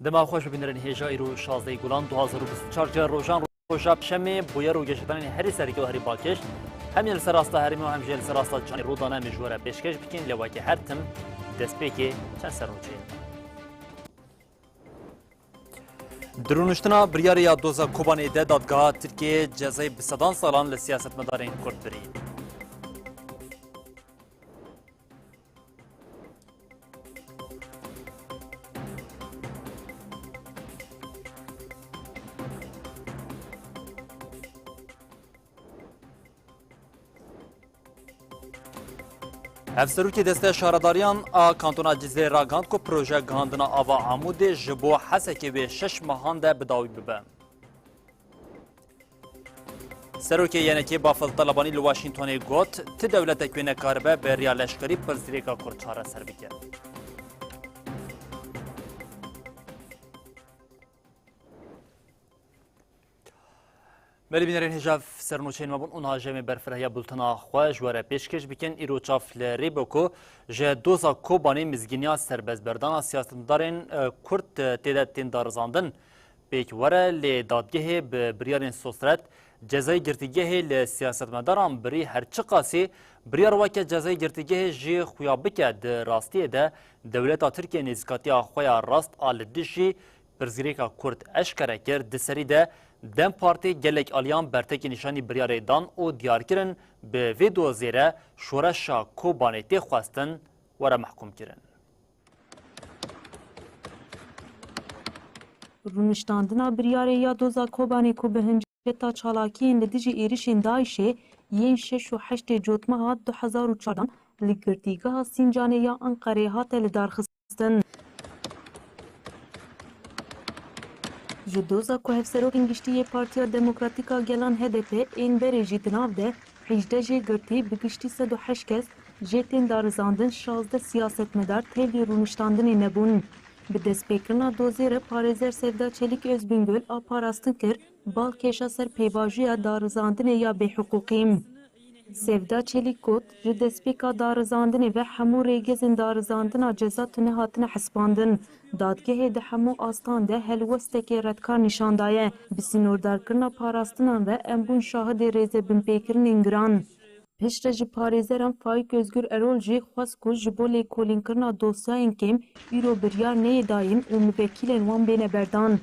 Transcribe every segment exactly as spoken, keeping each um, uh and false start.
Dema xweş bibînirin hêja îro şazdeh Gulan du hazar û bîst û çar, rojan roja pêşemê, bûyer û geşedanên herî sereke û herî balkêş, hem yê li ser rasta herêmê û hem jî yê li ser rasta canê rûdane em ê ji we re pêşkêş bikin, lê wekî her tim destpêkê çend sernûçeyên me. Di rûniştina biryarê ya doza Kobanê de dadgeha Tirkiyeyê cezayê bi sedan salan li siyasetmedarên Kurd birî. Hevserokê Desteya Şaredariyan a Kantona Cizîrê ragihand ku projeya gihandina ava Amûdê ji bo Hesekê wê şeş mehan de bi dawî bibe. Serokê Y N K'ê Bafil Telebanî li Washingtonê got, ti dewletek wê nekaribe bi riya leşkerî pirsgirêka Kurd çareser bike. Belê bînerên hêja, ev sernûçeyên me bûn û niha jî em ê berfirehîya bultena xwe ji we re pêşkêş bikin. Îro çav li rê be ku ji doza Kobanê mizgîniya serbestberdana siyasetmedarên, e, Kurd, e, tê de tên darizandin pêk were, lê dadgehê bi biryarên sosret cezayê girtîgehê li siyasetmedaran birî, her çiqasî biryar weke cezayê girtîgehê jî xuya bike, di rastiyê de dewleta Tirkiye nêzîkatiya xwe ya rast a li dijî pirsgirêka Kurd eşkere kir. Di serî de DEM Partî gelek aliyan bertekî nîşanî biryarê dan û diyar kirin, bi vê dozê re şoreşa Kobanê tê xwestin were mehkûm kirin. Rûniştandina biryarê ya doza Kobanê ku bi hinceta çalakiyên li dijî êrişên DAIŞê yên şeş û heştê Cotmeha du hezar û çardan li girtîgeha Sîncanê ya Enqereyê hate lidarxistin. Ji doza ku Hevserokên Giştî yê Partiya Demokratîk a Gelan H D P ên berê jî di nav de hejdeh jêgirtî, bi giştî sed û heşt kes jê tên darizandin, şazdeh siyasetmedar tevlî rûniştandinê nebûn. Bi destpêkirina dozê re parêzer Sevda Çelîk Özbingöl a parastin kir, balkêşa ser pêvajoya darizandinê ya bêhiqûqî. Sevda Çelîk got, ji destpêka darizandinê ve hemû rêgezên darizandina ceza tune hatine hesibandin. Dadgehê di hemû astan de helwestekê redkar nîşan daye. Bi sînordarkirina parastinan ve em bûn şahidê rêzebinpêkirinên giran. Piştre ji parêzeran Faîk Özgür Erol jî xwest ku ji bo lêkolînkirina dosyayên kêm îro biryar neyê dayîn û muvekîlên wan bêne berdan.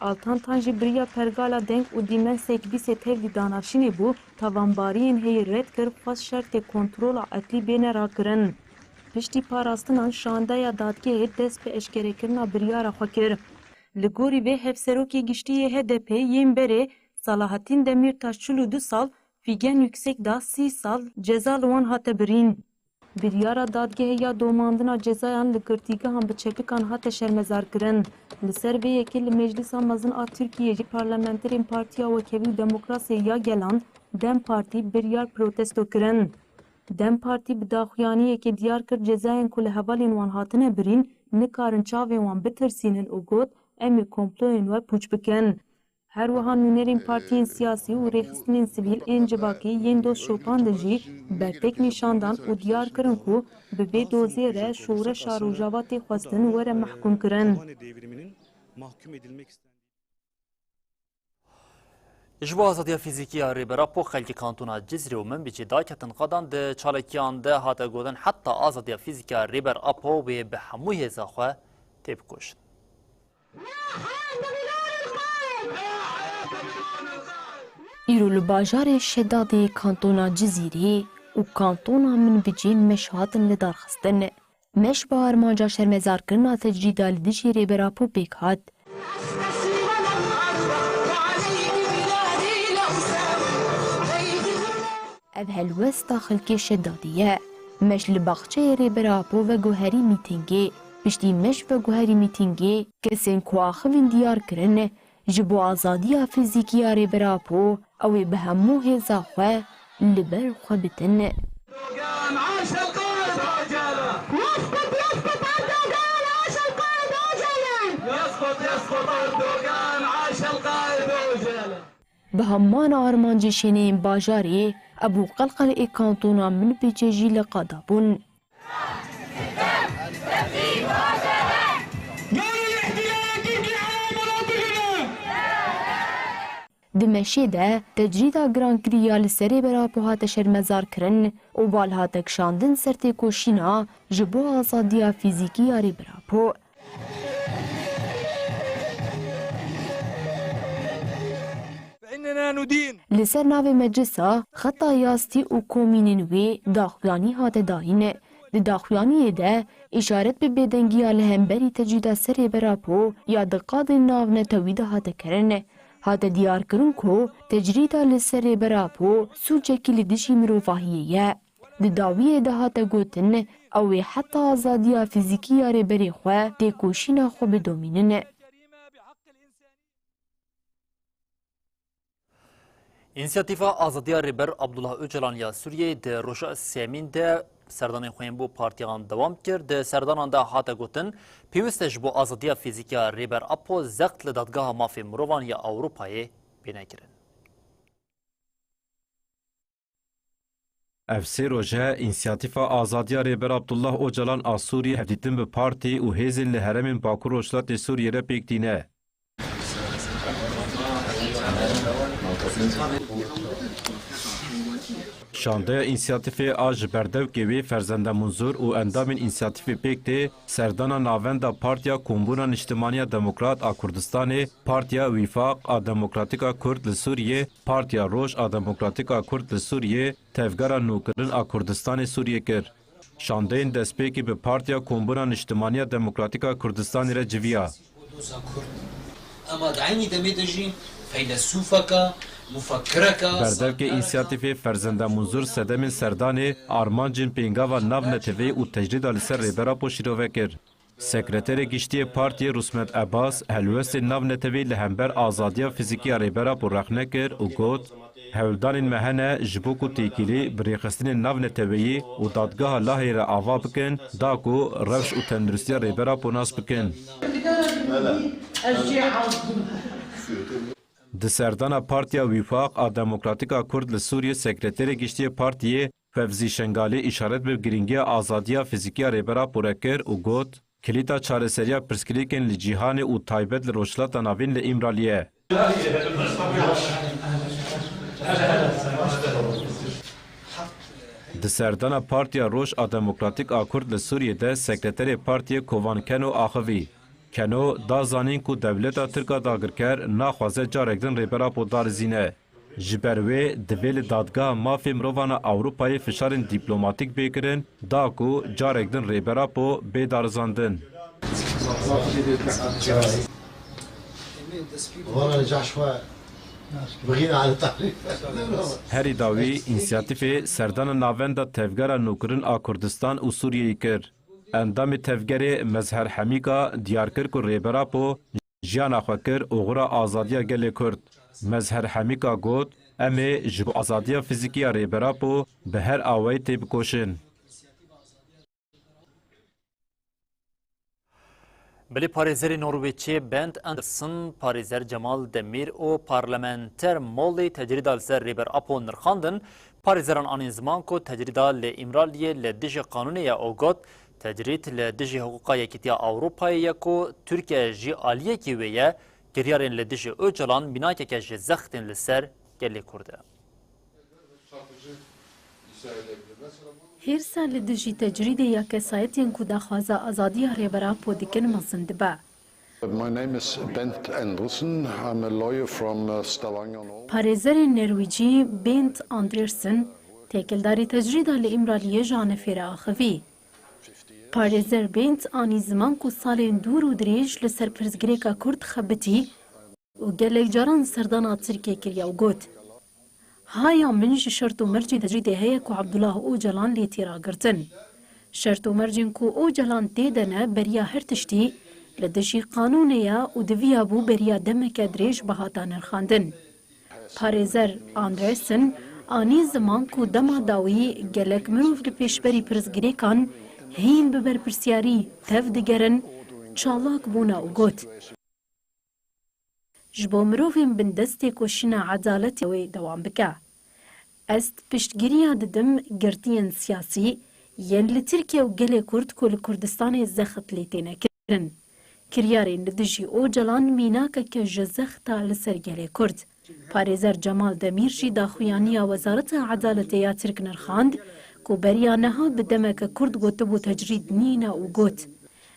Altan Tan jî bi riya pergala deng û dîmensek bîsê tevlî danaşînê bû, tavanbariyên heyî red kir, xwest şertê kontrola etlî bêne rakirin. Piştî parastinan şandeya dadgehê dest bi eşkerekirina biryara xwe kir. Li gorî vê hevserokê giştî yê H D P yên berê Selahattin Demirtaş çil û du sal, Figen Yüksekdağ sî sal ceza li wan hate birîn. Biryara dadgehê ya domandina cezayan li girtîgehan bi çepikan hate şermezarkirin. Li ser vê yekê li Meclisa Mezin a Tirkiyê jî parlamenterên Partiya Wekhevî û Demokrasiyê ya Gelan, DEM Partî, biryar protesto kirin. DEM Partî bi daxuyaniyekê diyar kir cezayên ku li hevalên wan hatine birîn nikarin çavên wan bitirsînin û got, em ê komployên we pûç bikin. Her wiha nûnerên partiyên siyasî û rêxistinên sivîl ên civakî yên doz şopandin jî bertek nîşan dan û diyar kirin ku bi vê dozê re şoreşa Rojava tê xwestin were mehkûmkirin. Ji bo azadiya fîzîkî ya Rêber Apo xelkê kantona Cizîrê û Minbicê daketin qadan, di çalakiyan de hate gotin heta azadiya fîzîkî ya Rêber Apo wê bi hemû hêza xwe tê bikoşin. Îro li bajarê Şedadê kantona Cizîrê û kantona Minbicê meş hatin lidarxistin. Meş bi armanca şermezarkirina tecrîda li dijî Rêber Apo pêk hat. Ev helwesta xelkê Şedadê ye. Meş li baxçeyê Rêber Apo veguherî mîtîngê. Piştî meş veguherî mîtîngê, kesên ku axivîn diyar kirin, ji bo azadiya fîzîkî ya Rêber Apo, ew ê bi hemû hêza xwe li ber xwe bitin. Bi heman armancê şêneyên bajarê, Ebû Qelqel ê kantona Minbicê jî li qada bûn. Gel, ihtilal Türkiye! Di Meşê de tecrîda girankirî ya li ser Rêber Apo hate şermezarkirin û bal hate kişandin ser têkoşîna ji bo azadiya fîzîkî ya Rêber Apo. Li ser navê meclisa, xeta yastî û komînên wê daxuyanî hate dayîn. Di daxuyaniyê de îşaret bi bêdengiya li hemberî tecrîda ser Rêber Apo ya di qadên navnetewî de hate kirin. Hate diyarkirin ku tecrîda li ser Rêber Apo sûcekî li dijî mirovahiyê ye. Di dawiyê de hate gotin, ew ê heta azadiya fîzîkî ya rêberê xwe têkoşîna xwe bidomînin. Însiyatîfa Azadiya Rêber Abdullah Ocalan ya Sûriyeyê di roja sêyemîn de serdanên xwe yên bo partiyan dewam kir. Di serdanan de hate gotin, pêwîst e ji bo azadiya fîzîkî ya Rêber Apo zext li Dadgeha Mafê Mirovan ya Ewropayê bêne kirin. Ev sê roj e, Însiyatîfa Azadiya Rêber Abdullah Ocalan a Sûriyê hevdîtin bi partî û hêzên li herêmên Bakur Rojhilatê Sûriyê re pêk tîne. Şandeya Însiyatîfê a ji berdevkê wê Ferzende Munzur û endamên Însiyatîfê pêk tê, serdana navenda Partiya Kombûna Niştimaniya Demokrat a Kurdistanê, Partiya Wîfaq a Demokratîk a Kurd li Sûriyê, Partiya Roj a Demokratîk a Kurd li Sûriyê, Tevgera Nûkirin a Kurdistanê Sûriyê kir. Şandeyên destpêkî bi Partiya Kombûna Niştimaniya Demokratîk a Kurdistanê re civiya. Ama di eynî demê de jî feylesûfeke, mufekkireke, Berdevkê Însiyatîfê Ferzende Munzur sedemên serdanê, armancên pêngava navneteweyî û tecrîda li ser Rêber Apo şîrove kir. Sekreterê Giştî yê Partiyê Rûsmet Ebas helwestên navneteweyî li hember azadiya fîzîkî ya Rêber Apo rexne kir û got, Hewldanên me hene ji bo ku têkilî bi rêxistinên navneteweyî û Dadgeha Laheyê re ava bikin, da ku rewş û tenduristiya Rêber Apo nas bikin. Di serdana Partiya Wîfaq a Demokratîk a Kurd li Sûriyê Sekreterê Giştî yê Partiyê Fevzî Şengalî îşaret bi girîngiya azadiya fîzîkî ya Rêber Apo re kir û got, Kilîta çareseriya pirsgirêkên li cîhanê û taybet li Rojhilata Navîn li Îmraliyê ye. Di serdana Partiya Roj a Demokratîk a Kurd li Sûriyê de sekreterê partiyê Kovan Keno axivî. Keno da zanîn ku dewleta Tirk a dagirker naxwaze carek din Rêber Apo darizîne. Ji ber wê divê li Dadgeha Mafê Mirovan a Ewropayê fişarên dîplomatîk bê kirin, da ku carek din Rêber Apo bê darizandin. Herî dawî, însiyatîfê serdana navenda Tevgera Nûkirin a Kurdistan û Sûriyeyê kir. Endamê tevgerê Mezher Hemîka diyar kir ku Rêber Apo jiyana xwe kir oxira azadiya gelê Kurd. Mezher Hemîka got, Em ê ji bo azadiya fîzîkî ya Rêber Apo bi her awayî têbikoşin. Belê parêzerê Norwêçê Bent Andersen, parêzer Cemal Demîr û parlamenter Molê tecrîda li ser Rêber Apo nirxandin. Parêzeran anîn ziman ku tecrîda li Îmraliyê li dijî qanûnê ye û got, Tecrîd li dijî hiqûqa Yekîtiya Ewropayê ye ku Tirkiye jî aliyekî wê ye, kiryarên li dijî Ocalan mînakeke ji zextên li ser gelê Kurd e. Hêrsa li dijî tecrîdê ya kesayetên ku daxwaza azadiya Rêber Apo dikin mezin dibe. My name is Bent Andresen. I'm a lawyer from, uh, Stavanger, Norway. Parêzerê Norwêcî Bent Andresen têkildarî tecrîda li Îmraliyê ji Anefê re axivî. Parêzer Bent anî ziman ku salên dûr û dirêj li ser pirsgirêka Kurd xebitî û gelek caran serdana Tirkiyê kiriye û got, Haya min ji şert û mercên tecrîdê heye ku Abdullah Ocalan lê tê ragirtin. Şert û mercên ku Ocalan tê de ne beriya her tiştî li dijî qanûnê ye û diviyabû beriya demeke dirêj bihata nirxandin. Parêzer Andresen anî ziman ku dema dawî gelek mirov li pêşberî pirsgirêkan hîn bi berpirsiyarî tev digerin, çalak bûne û got, Ji bo mirovên bindest têkoşîna edaletê wê dewam bike. Ez piştgiriya didim girtiyên siyasî yên li Tirkiye û gelê Kurd ku li Kurdistanê zext lê têne kirin. Kiryarên li dijî Ocalan mînakeke ji zexta li ser gelê Kurd. Parêzer Cemal Demîr jî daxuyaniya Wezareta Edaletê ya Tirk nirxand ku beriya niha bi demeke kurt gotibû tecrîd nîne û got,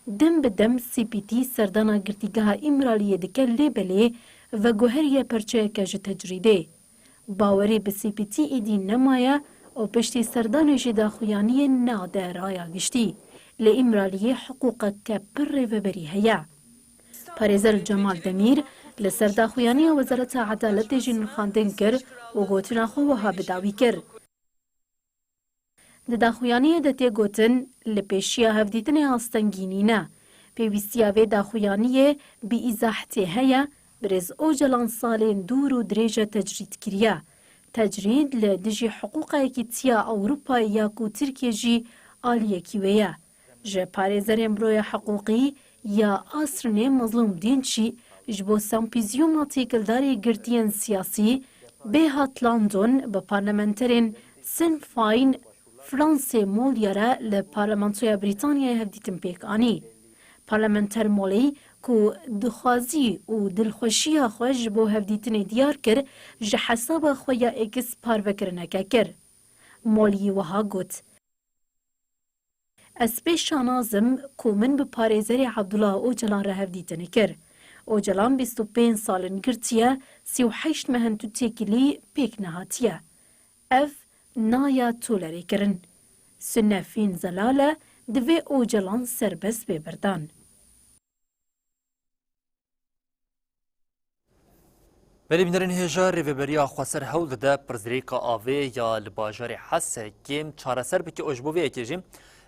dem bi dem C P T serdana girtîgeha Îmraliyê dike, lê belê veguheriye perçeyeke ji tecrîdê. Bawerî bi C P T êdî nemaye û piştî serdanê jî daxuyaniyê nade raya giştî. Lê Îmraliyê hiqûqeke pir rêveberî heye. Parêzer Cemal Demîr li ser daxuyaniya Wezareta Edaletê jî nirxandin kir û gotina xwe wiha bi dawî kir. Di daxuyaniyê de tê gotin, li pêşiya hevdîtinê astengî nîne. Pêwîstiya vê daxuyaniyê bi îzah tê heye, birêz Ocalan salên dûr û dirêj e tecrîd kiriye. Tecrîd li dijî hiqûqa Yekîtiya Ewropayê ya ku Tirkiye jî aliyekî wê ye. Ji parêzerên Buroya Hiqûqî ya Asrînê Mezlûm Dînç jî ji bo sempozyûma têkildarî girtiyên siyasî bê hat London bi parlamenterên Sinn Féin Fransê Molière li Parlamentoya Brîtanyayê hevdîtin pêk anî. Parlamenter Molî ku dixwazî û dilxweşiya xwe ji bo hevdîtinê diyar kir, ji hesaba xwe ya X parvekirineke kir. Molî wiha got, Ez pê şanaz im ku min bi parêzerê Abdullah Ocalan re hevdîtinê kir. Ocalan bîst û pênc sal in girtiye, sî û heşt meh in tu têkilî pêk nehatiye. Ev naya tolerêkirin. Sunne fîn zelal e, divê Ocalan serbest bê berdan. Belê bînerên hêja, Rêveberiya Xweser hewl dide pirsgirêka avê ya li bajarê Hesekê çareser bike û ji bo vê yekê jî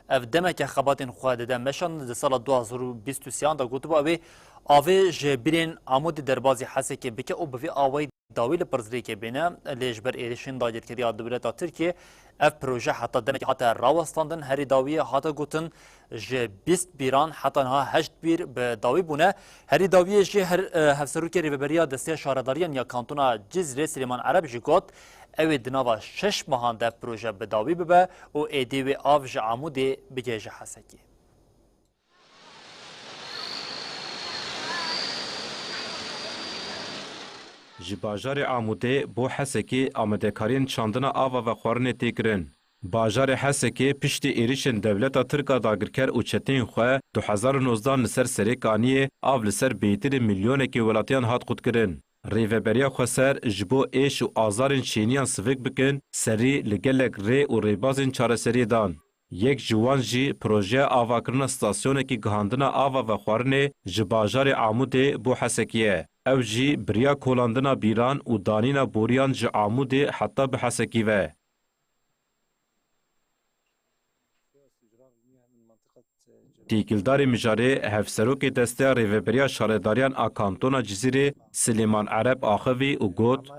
ev demeke xebatên xwe dide meşan. Di sala du hazar û bîst û sê de gotibû, ew ê avê ji birên Amûdê derbazî Hesekê bike û bi vê awayî dawî li pirsgirêkê bêne, lê ji ber êrişên dagirkeriya dewleta Tirkiyê ev proje heta demekê hate rawestandin. Herî dawiyê hate gotin, ji bîst bîran heta niha heşt bîr bi dawî bûne. Herî dawiyê jî her, e, hevserokê Rêveberiya Desteya Şaredariyan ya Kantona Cizîrê Silêman Ereb jî got, ew ê di nava şeş mehan de ev proje bi dawî bibe û êdî wê av ji Amûdê bigihêje Hesekê. Ji bajarê Amûdê bo Hesekê amadekariyên çandina ava vexwarinê tê kirin. Bajarê Hesekê piştî êrişên dewleta Tirk a dagirker û çeteyên xwe du hezar û nozdan li ser serê kaniyê av li ser bêhtirî milyonekê welatiyan hat qutkirin. Rêveberiya Xweser ji bo êş û azarên şêniyan sivik bikin, serî li gelek rê û rêbazên çareseriyê dan. Yek ji wan jî projeya avakirina stasyonekî gihandina ava vexwarinê ji bajarê Amûdê bo Hesekê ye. Ew jî bi riya kolandina bîran û danîna boriyan ji Amûdê heta bi Hesekî ve. Têkildarê mijarê hevserokê Desteya Rêveberiya Şaredariyan a Kantona Cizîrê Silêman Ereb axivî û got,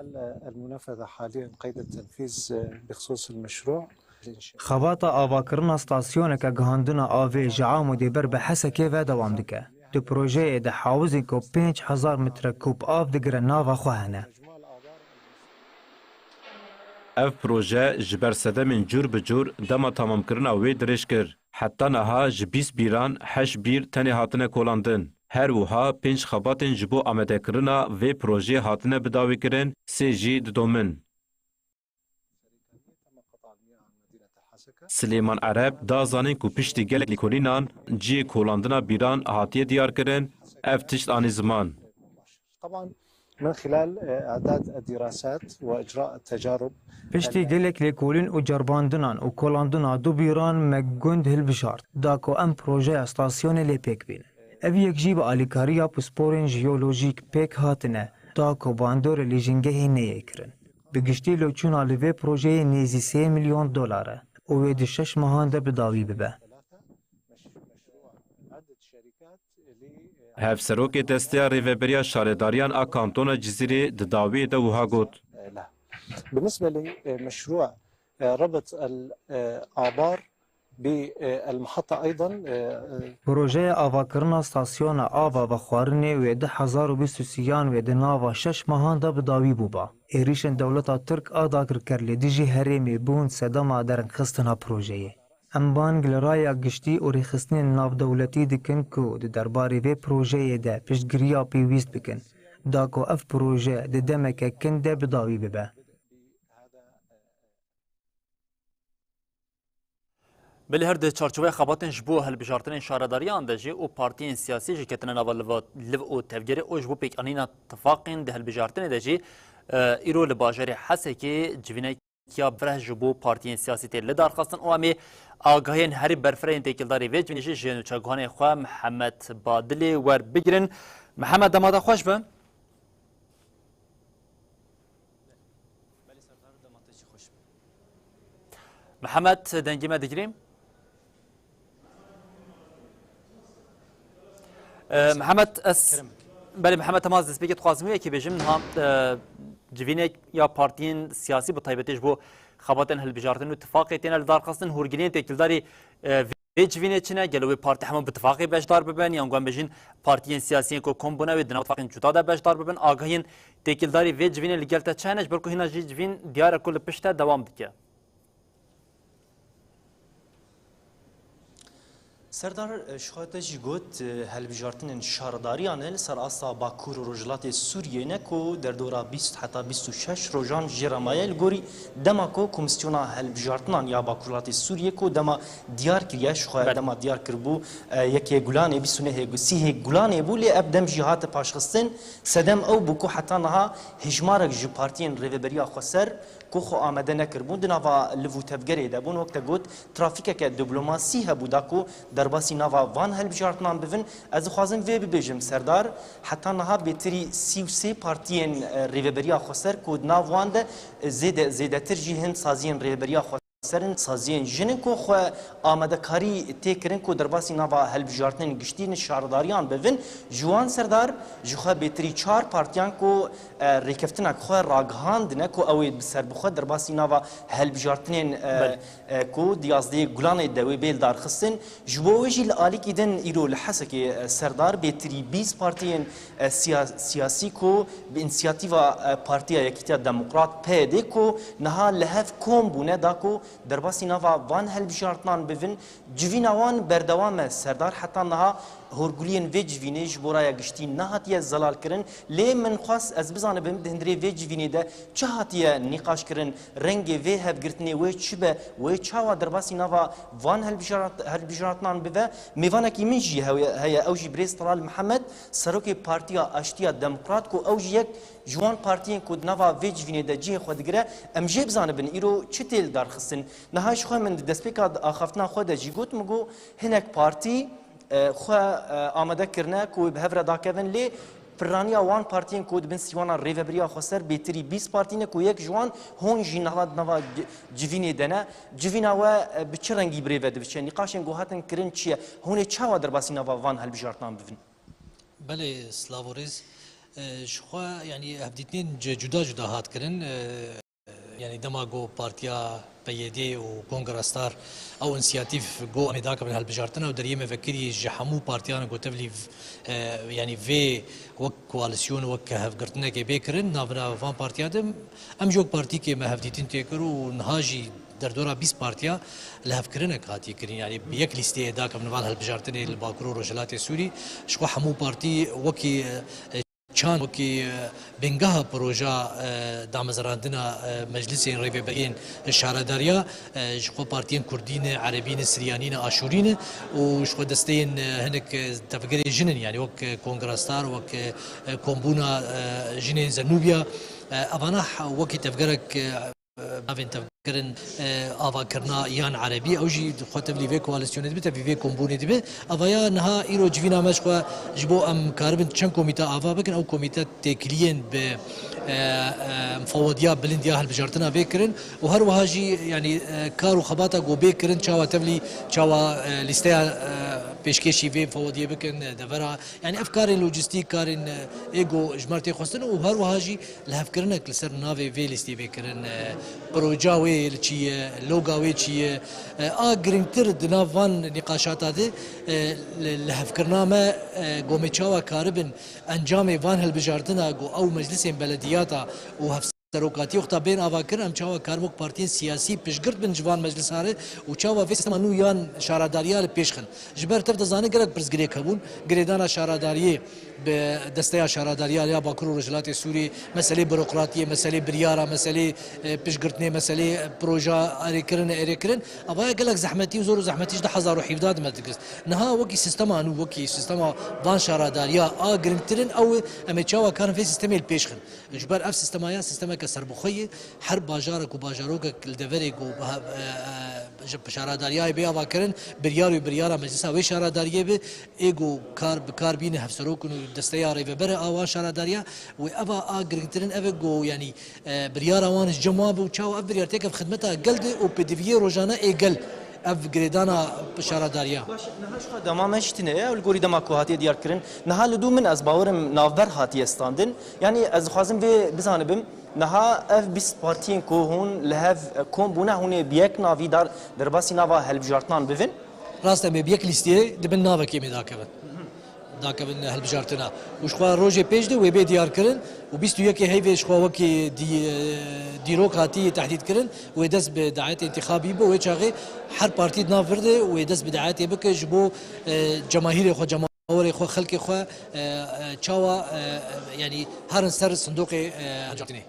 Xebata avakirina stasyoneke gihandina avê ji Amûdê ber bi Hesekê ve dewam dike. Di projeyê de hawizên ku pênc hezar metre kûb av digire nava xwe hene. Ev proje ji ber sedemên cûr bi cûr dema tamamkirina wê dirêj kir. Heta niha ji bîst bîran heşt bîr tenê hatine kolandin. Her wiha pênc xebatên ji bo amadekirina vê projeyê hatine bidawîkirin, sê jî didomin. Silêman Ereb da zanîn ku piştî gelek lêkolînan cihê kolandina bîran hatiye diyarkirin, ev tişt anî ziman. طبعاً من خلال، آه، إعداد الدراسات وإجراء التجارب. Piştî gelek lêkolîn û cerbandinan û kolandina du bîran me gund hilbijart, da ku em projeya stasyonê lê pêk bînin. Ev yek jî bi alîkariya pisporên jeolojîk pêk hatine, da ku bandorê lijîngehê neyê kirin. Bi giştî lêçûna li vê projeyê nêzî sê milyon dolar e û wê di şeş mehan de bi dawî bibe. Hevserokê Desteya Rêveberiya Şaredariyan a Kantona Cizîrê di dawiyê de wiha got. بالنسبة لمشروع ربط الآبار بالمحطة أيضاً، Projeya avakirina stasyona ava vexwarinê wê du hezar û bîst û sêyan wê di nava şeş mehan de bi dawî bûba. Êrîşên dewleta Tirk a dagirker li dijî herêmê bûn sedema derengxistina projeyê. Em bang li raya giştî û rêxistinên navdewletî dikin ku di derbarê vê projeyê de piştgiriya pêwîst bikin. da ku ev proje di demeke kin de bi dawî bibe. Belê her di çarçoveya xebatên ji bo hilbijartinên şaredariyan de jî û partiyên siyasî jî ketine nava liva, liv û tevgerê û ji bo pêkanîna tifaqên di hilbijartinê de jî, e, îro li bajarê Hesekê civînek ya bi reh ji bo partiyên siyasî tê lidarxistin û em ê agahiyên herî berfireh yên têkildarî vê civînê jî ji nûçeguhanê xwe Mihemed Badilê werbigirin. Mihemed, dema te xweş be. Belê Serdar, dema te jî xweş be. Mihemed, dengê me digirî? Ee, Mihemed, ez, Kerem. Belê, Mihemed, em ez destpêkê dixwazim wê yekê bêjim. Niha, e, civînek ya partiyên siyasî, bi taybetî ji bo xebatên hilbijartin û tifaqê têne lidarxistin, hûrgiliyên têkildarî, e, vê civînê çi ne? Gelo wê partî hemû bi tifaqê beşdar bibin, yan ku em bêjin partiyên siyasiyên ku kom bûne wê di nav tifaqên cuda de beşdar bibin? Agahiyên têkildarî vê civînê li gel te çi hene? Ji ber ku hîna jî civîn diyar e ku li pişt te dewam dike. Serdar, e, ji xwe te jî got, e, hilbijartinên şaredariyan e li ser asta Bakur û Rojhilatê Sûriyê ne ku derdora bîst heta bîst û şeş rojan jê re maye. Li gorî dema ku Komîsyona Hilbijartinan ya Bakurhilatê Sûriyê ku dema diyar kiriye, ji xwe Belê. dema diyar kiribû, e, yekê Gulanê, bîst û nehê Gu-, sîhê Gulanê bû, lê ev dem jî hate paşxistin. Sedem ew bû ku heta niha hejmarek ji partiyên Rêveberiya Xweser ku xwe amade nekiribûn, di nava liv û tevgerê de bûn. Wek te got, trafîkeke dîplomasî hebû da ku derbasî nava van hilbijartinan bibin. Ez dixwazim vê bibêjim, Serdar, heta niha bêtirî sî û sê partiyên, e, Rêveberiya Xweser ku di nav wan de, e, zêde, zêdetir jî hin saziyên Rêveberiya Xweser in, saziyên jin in ku xwe amadekarî tê kirin ku derbasî nava hilbijartinên giştî in şaredariyan bibin. Ji wan, Serdar, ji xwe bêtirî çar partiyan ku, e, rêkeftinek xwe ragihandine ku ew ê bi serbixwe derbasî nava hilbijartinên, e, Belê. e, ku di yazdehê Gulanê de wê bê lidarxistin. Ji bo wê jî li alîkî din îro li Hesekê, e, Serdar, bêtirî bîst partiyên, e, siya-, siyasî ku bi însiyatîva, e, Partiya Yekîtiya Demokrat, P Y D, ku niha li hev kom bûne da ku derbasî nava van hilbijartinan bibin. Civîna wan berdewam e, Serdar, heta niha hûrguliyên vê civînê ji bo raya giştî nehatiye zelalkirin. Lê min xwest ez bizanibim di hundirê vê civînê de çi hatiye nîqaşkirin, rengê vê hevgirtinê wê çi be, wê çawa derbasî nava van hilbijarat-, hilbijatinan bibe. Mêvanekî min jî hewe-, heye, ew jî birêz Talal Mihemed, serokê Partiya Aştiya Demokrat, ku ew jî yek ji wan partiyên ku di nava vê civînê de cihê xwe digire. Em jê bizanibin îro çi tê lidarxistin. Niha ji xwe min di destpêka axaftina xwe de jî got, min got hinek partî, e, xwe, e, amade kirine ku wê bi hev re dakevin, lê pirraniya wan partiyên ku di bin sîwana Rêveberiya Xweser bêtirî bîst partî ne ku yek ji wan hûn jî niha di nava ci-, civînê de ne. Civîna we, e, bi çi rengî bi rê ve dibiçe? Nîqaşên ku hatin kirin çi ye? Hûn ê çawa derbasî nava van hilbijartinan bibin? Belê, silav û rêz. E, ji xwe, yanî, hevdîtinên cu-, cuda cuda hat kirin. E, yanî, dema ku Partiya P Y D û Kongra Star ew însiyatîf ku em ê dakevin hilbijartina û deriyê me vekirî ji hemû partiyan ku tevlî v-, e, yanî, vê wek koalîsyon, wek hevgirtinekê bê kirin, navbera van partiya de em jî wek partîkê me hevdîtin tê kir û niha jî derdora bîst partiya lihevkirinek hatiye kirin. Yanî bi yek lîsteyê dakevin van hilbijartinê li Bakur û Rojhilatê Sûrî. Ji xwe hemû partî wekî, e, çand, wekî, e, bingeha proja, e, damezrandina, e, meclisên rêveberiyên şaredariya, e, ji xwe partiyên kurdî ne, erebî ne, siryanî ne, aşûrî ne û ji xwe desteyên, e, hinek, e, tevgerê jin in, yanî wek, e, Kongra Star, wek, e, e, Kombûna, e, Jinên Zenûbiya, e, evana he-, wekî tevgerek, e, navên tevkirin, e, avakirina yan erebî, ew jî xwe tevlî vê koalîsyonê dibe, tevlî vê kombûnê dibe. Avaya niha îro civîna me ji xwe ji bo em karibin çend komîte ava bikin, ew komîte têkiliyên bi, e, e, mufewediya bilind ya hilbijartina vê kirin û her wiha jî, yanî, e, kar û xebata ku bê kirin, çawa tevlî, çawa, e, lîsteya, e, pêşkêşî vê mufewediyê bikin, e, devera, yanî ev karên lojîstîk, karên, e, ê ku ji me re tê xwestin û her wiha jî lihevkirinek li ser navê vê lîstê bê kirin, e, proja wê li çi ye, loga wê çi ye. E, a girîngtir di nav van nîqaşata de, e, li, lihevkirina me, e, ku em ê çawa karibin encamê van hilbijartina ku ew meclisên belediyata û hevs-, serokatiyê wexta bên avakirin, em çawa karin wek partiyên siyasî piştgirt bin ji van meclisa re û çawa vê sîstema nû yan şaredariya li pêş xin. Ji ber tev dizane gelek pirsgirêk hebûn, girêdana şaredariyê bi desteya şaredariya ya Bakur û Rojhilatê Sûriyê, meselê burokratiyê, meselê biryara, meselê, e, piştgirtinê, meselê proja erêkirin, erêkirin. Evaya gelek zehmetî û zor û zehmetî ji du hezar û hevdeh de me digist. Niha wekî sîstema nû, wekî sîstema van şaredariya a giringtir in, ew e, em ê çawa karin vê sîstemê li pêş xin. Ji ber ev sîstema ya sîstemeke serbixwe ye, her bajarek û bajarokek li deverê ku bi, e, e, ji şaredariyayê bê avakirin, biryar û biryara meclisa wê şaredariyê bi, ê ku kar, bi kar bîne hevserok û desteya rêveber e a wan şaredariya, wê eva a giringtir in ev e ku, yanî, e, biryara wan ji cem wan bi û çawa ev biryar têke bi xidmeta gel de û pêdiviyê rojane ê gel ev girêdana şaredariya. Baş, niha ji xwe dema me jî tune ye, ew li gorî dema ku hatiye diyar kirin. Niha li dû min ez bawerim navber hatiye standin. Yanî ez dixwazim vê bizanibim. Niha ev bîst partiyên ku hûn li hev kom bûne, hûn ê bi yek navî dar derbasî nava hilbijartinan bibin? Rast em ê bi yek lîsteyê di bin navekê em ê dakevin. Dakevin hilbijartina. Û ji xwe rojê pêş de wê bê diyar kirin û bîst û yekê heyvê ji xwe wekî dî-, dîrok hatî tehdîd kirin, wê dest bi dayetê întîxabî bi, wê çaxê her partî di nav vir de wê dest bi dayetê bike ji bo, e, cemahîrê xwe, cemawerê xwe, xelkê xwe, e, e, çawa, e, e, yanî herin ser sindoqê, e, hilbijartinê.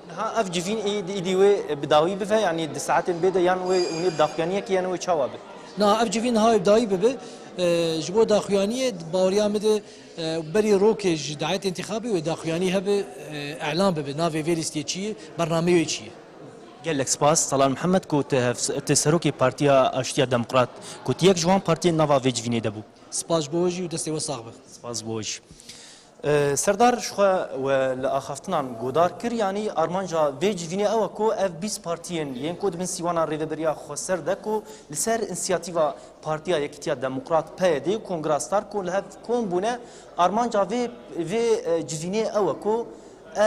Niha ev civîn ê, ê dî wê bi dawî bive, yanî di saetên bê de yan wê hûn ê bi daxuyaniyekê yan wê çawa be? Na, ev civîn niha wê bi dawî bibe. E, ji bo daxuyaniyê di baweriya min de, e, berî rokê ji dayetê întîxabî wê daxuyanî hebe, e, elan bibe. Navê vê lîstê çi ye, bernameyê wê çi ye? Gelek spas, Talan Mihemed, ku tu hev-, tu serokê Partiya Aştiya Demokrat, ku tu yek ji wan partiyên nava vê civînê de bû. Spas ji bo we jî û destê we sax be. Spas bo jî. E, Serdar, ji xwe we li axaftinan godar kir, yanî armanca vê civînê ew e ku ev bîst partiyên yên ku di bin sîwana rêveberiya xweser de ku li ser însiyatîva Partiya Yekîtiya Demokrat, P Y D, û Kongra Star ku li hev kom bûne, armanca vê, vê, e, civînê ew e ku, e,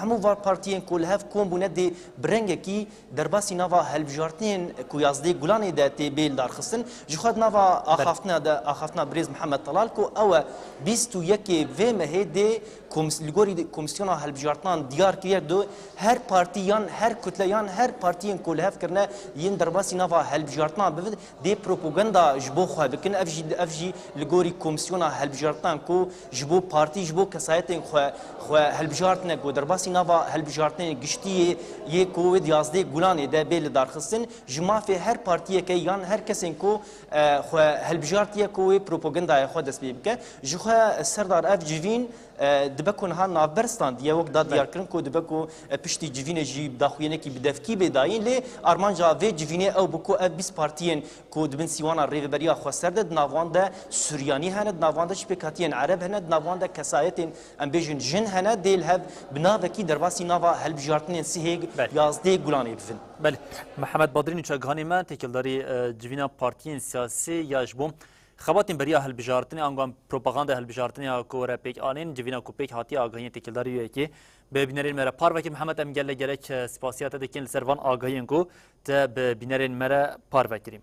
hemû van partiyên ku li hev kom bûne dê bi rengekî derbasî nava hilbijartinên ku yazdeh Gulanê de tê bê lidarxistin, ji xwe di nava axaftina de, axaftina birêz Mihemed Talal ku ew e bîst û yekê vê mehê dê komis-, li gorî komîsyona hilbijartinan diyar kiriye, do her partî yan her kutle yan her partiyên ku li hev kirine yên derbasî nava hilbijartinan bibin, dê propaganda ji bo xwe bikin. Ev jî, ev jî li gorî komîsyona hilbijartinan ku ji bo partî, ji bo kesayetên xwe, xwe hilbijartine ku derbasî nava hilbijartinên giştî yê, yê ku wê di yazdeh Gulanê de bê lidarxistin, ji mafê her partiyeke yan her kesên ku, e, xwe hilbijartiye ku wê propagandaya xwe dest pê bike. Ji xwe Serdar ev civîn, e, dibe ku niha navber standiye, wek da diyarkirin ku dibe ku, e, piştî civînê jî daxuyanekî bi devkî bê dayîn, lê armanca vê civînê ew bû ku ev bîst partiyên ku di bin sîwana rêveberiya xweser de, di nav wan de Suryanî hene, di nav wan de jî pêkhatiyên Ereb hene, di nav wan de kesayetên, em bêjin, jin hene, dê li hev bi navekî derbasî nava hilbijartinên sihê Belê. yazdeh Gulanê bivin. Belê. Mihemed Badrîn û çagihanê me têkildarî, e, civîna partiyên siyasî ya ji bo xebatên beriya hilbijartinê, ango em propaganda hilbijartinê ya ku were pêk anîn, civîna ku pêk hatiye agahiyên têkildarî wê yekê bi bînerên me re parve kir. Mihemed, em gelek gelek, e, spasiya te dikin li ser van agahiyên ku te bi bînerên me re parve kirî.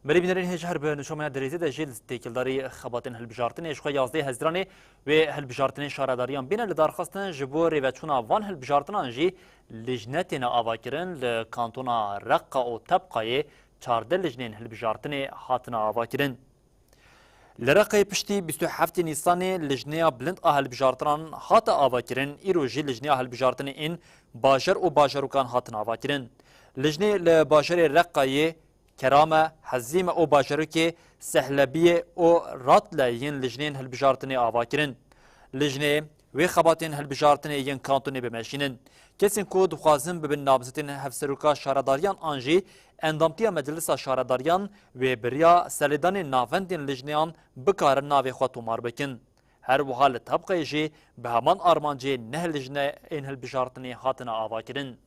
Belê bînerên hêj, her bi nûşa me ya derêzê de jî li têkildarî xebatên hilbijartinê ji xwe yazdeh Hezîranê wê hilbijartinên şaredariyan bîne lidarxistin, ji bo rêveçûna van hilbijartinan jî lijne têne avakirin. Li kantona Reqa û Tebqayê çardeh lijneyên hilbijartinê hatine avakirin. Li Reqê piştî bîst û heftê Nîsanê lijneya bilind a hilbijartinan hate avakirin, îro jî lijneya hilbijartinê ên bajar û bajarokan hatin avakirin. Lijnê li bajarê Reqayê, Kerame, Hezîme û bajarokê Sehlebiyê û Ratle yên lijneyên hilbijartinê avakirin. Lijnê wê xebatên hilbijartinê yên kantonê bimeşînin. Kesên ku dixwazin bibin namzetên hevseroka şaredariyan an jî endamtiya Meclisa Şaredariyan wê bi riya serlêdanên navendên lijneyan bikarin navê xwe tomar bikin. Her wiha li Tebqeyê jî bi heman armancê neh lijneyên hilbijartinê hatine avakirin.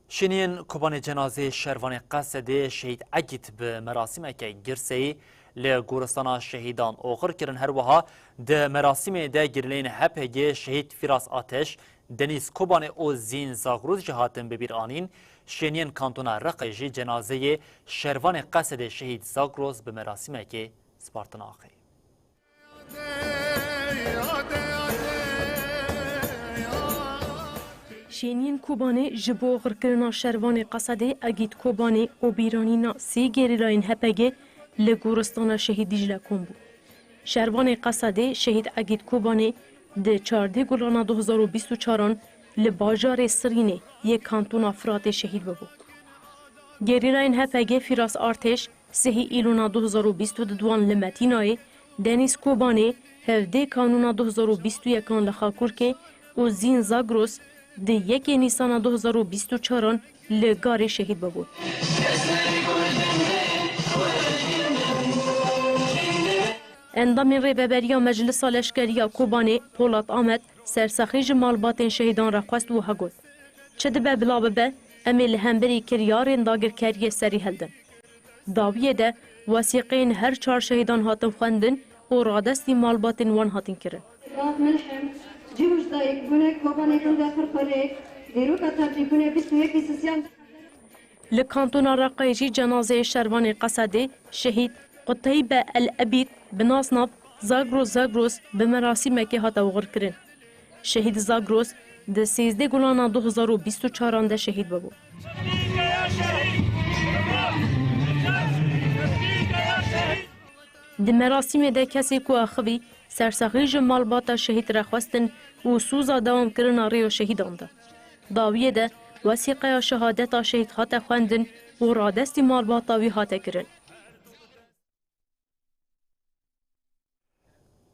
Şêniyên Kobanê cenazeyê şervanê Qesedê Şehîd Egîd bi merasîmeke girseyî li Goristana Şehîdan oxir kirin. Her wiha di merasîmê de girleyên H P G Şehîd Fîras Ateş, Denîz Kobanê û Zîn Zagroz jî hatin bibîranîn. Şêniyên Kantona Reqê jî cenazeyê şervanê Qesedê Şehîd Zagroz bi merasîmekê spartin axê. Şêniyên Kobanê ji bo oxirkirina şervanê Qesedê Egîd Kobanê û bîranîna sê gerîlayên H P G li goristana Şehîd Dîcle kom bû. Şervanê Qesedê Şehîd Egîd Kobanê di çardeh Gulana du hezar û bîst û çaran li bajarê Sirînê yê kantona Firatê şehîd bibû. Gerîlayên H P G Firas Artêş, sihî Îlona du hezar û bîst û duan li Metînayê, Denîz Kobanê, hevdê Kanûna du hezar û bîst û yekan li Xakurkê û Zîn Zagros di yekê Nîsana du hezar û bîst û çaran li Garê şehîd bibûn. Endamên Rêveberiya Meclisa Leşkerî ya Kobanê Polat Amed sersexî ji malbatên şehîdan re xwest û wiha got, Çi dibe bila bibe, em ê li hemberî kiryarên dagirkeriyê serî hildin. Dawiyê de wesîqeyên her çar şehîdan hatin xwendin û radestî malbatên wan hatin kirin. Milhim, Cî Rûjdayîk bûne Kobanê gundê Xirxurê, dîroka tevlîbûnê bîst û yekê Sisiyan. Li kantona Reqayê jî cenazeyê şervanê Qesedê şehîd Quteybe El Ebîd bi nasnav Zagros Zagros bi merasîmekê hate oxirkirin. Şehîd Zagros di sêzdeh Gulana du hezar û bîst û çaran de şehîd bibû. Di merasîmê de kesê ku axivî sersexî ji malbata şehîd re xwestin û sûza dewamkirina rêya şehîdan da. Dawiyê de wesîqeya şehadeta şehîd hate xwendin û radestî malbata wî hate kirin.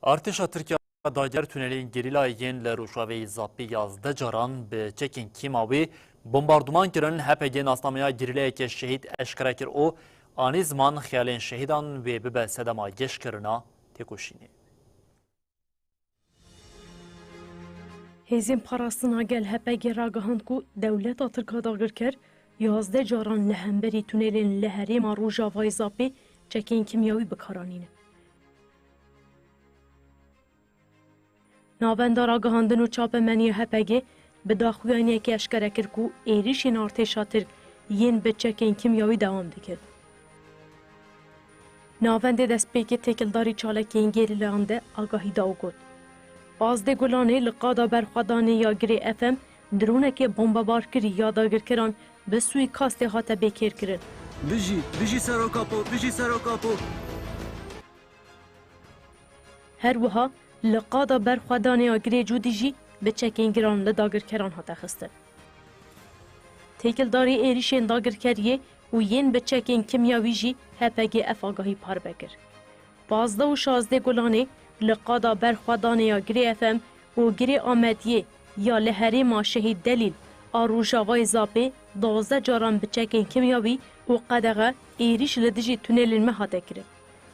Artêşa Tirk ya dagirker tunelên gerîlayê yên li Rojavayê Zapê yazdeh caran bi çekên kîmawî bombarduman kirin. H P G nasnameya gerîlayeke şehîd eşkere kir û anî ziman xeyalên şehîdan wê bibe sedema geşkirina têkoşînê. Hêzên Parastina Gel H P G ragihand ku dewleta Tirk a dagirker yazdeh caran li hemberî tunelên li herêma Rojavayê Zapê çekên kîmyawî bi kar anîne. Navenda Ragihandin û Çapemeniya H P G bi daxuyaniyekê eşkere kir ku êrîşên artêşa Tirk yên bi çekên kîmyawî dewam dikin. Navendê destpêkê têkildarî çalakiyên gerîlayan de agahî da û got, Pazdeh Gulanê li qada berxwedanê ya Girê F M dronekê bombebarkirî ya dagirkeran bi suîkastê hate bêkêrkirin. Bijî, bijî Serok Apo, bijî Serok Apo. Her wiha li qada berxwedanê ya Girê Cûdî jî bi çekên giran li dagirkeran hate xistin. Têkildarî êrîşên dagirkeriyê û yên bi çekên kîmyawî jî H P G ev agahî parve kir. Pazdeh û şazdeh Gulanê li qada berxwedanê ya Girê F M û Girê Amediyê ya li herêma Şehîd Delîl a Rojavayê Zapê duwazdeh caran bi çekên kîmyawî û qedexe êrîş li dijî tunelên me hate kirin.